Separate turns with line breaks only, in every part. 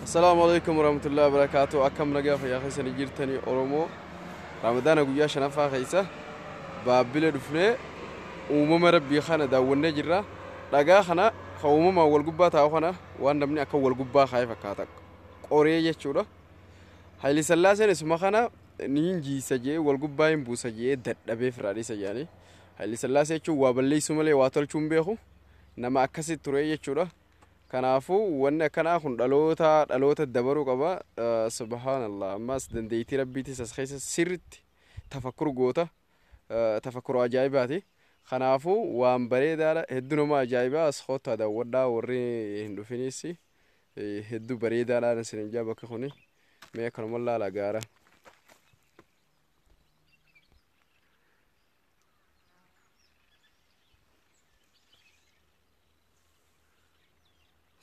Assalaamu alaikum warahmatullahi wabarakaatuh. Akkam nagaa fayyaa keessanii jirtanii Oromoo Ramadaana guyyaa shanaffaa keessa Baabbile dhufnee uumama rabbii kana daawwannee jirra. Dhagaa kana kan uumamaan wal gubbaa taa'u kana waan namni akka wal gubbaa kaa'e fakkaata. Qoree jechuudha. Hayili Sallaaseen isuma kana niin jiisa jee wal gubbaa hin buusa jee dadhabee firaa dhiisa jedhanii. Hayili Sallaasee jechuun waa balleessuu malee waa tolchuu hin beeku. Nama akkasii ture jechuudha. Kanaafuu wanni akkanaa kun dhaloota dhaloota dabaruu qaba. Subhaanallah ammas dandeettii rabbiitis as keessa sirriitti tafakkur goota. Tafakkura ajaa'ibaati. Kanaafuu waan bareedaadha. Hedduu nama ajaa'ibaa as kottaa daawwadhaa warri hin dhufinis hedduu bareedaadha isin jaa bakka kuni. Mee akkanuma laala gaara.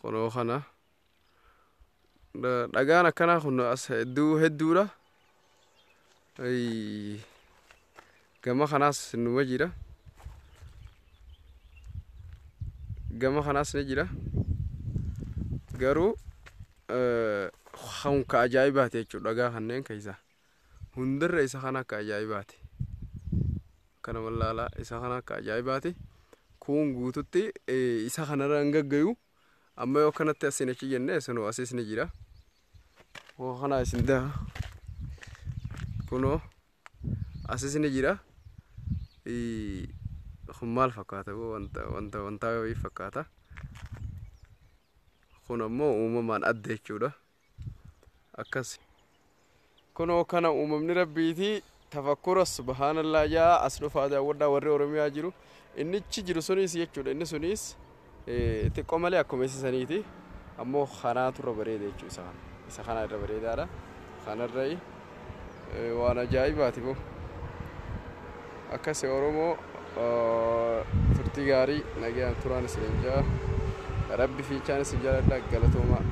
Kunoo kana dhagaan akkanaa kun as hedduu hedduudha. Gama kanaas numa jira. Gama kanaas ni jira. Garuu kun ka ajaa'ibaati jechuudha dhagaa kanneen keessa. Hundarra isa kana akka ajaa'ibaati. Kana wallaalaa isa kana akka ajaa'ibaati. Kun guututti isa kanarra hin gaggayu. Amma yoo akkanatti asiin achi jenne sunoo asis ni jira. Koo kana isin daha. Kunoo asis ni jira. Kun maal fakkaata wanta wanta wanta wayii fakkaata. Kun ammoo uumamaan adda jechuudha. Akkas. Kunoo kana uumamni rabbiiti tafakkura subhaanallaa jaa as dhufaa daawwadhaa warri Oromiyaa jiru. Innichi jiru sunis jechuudha inni sunis xiqqoo malee akkuma isa saniiti. Ammoo kanaatu irra bareeda jechuudha isa kana. Isa kana irra bareedaadha. Kanarra waan ajaa'ibaati boo. Akkasi Oromoo turtii gaarii nagayaan turaan isin jaa. Rabbi fiichaan isin jaaladha galatoomaa.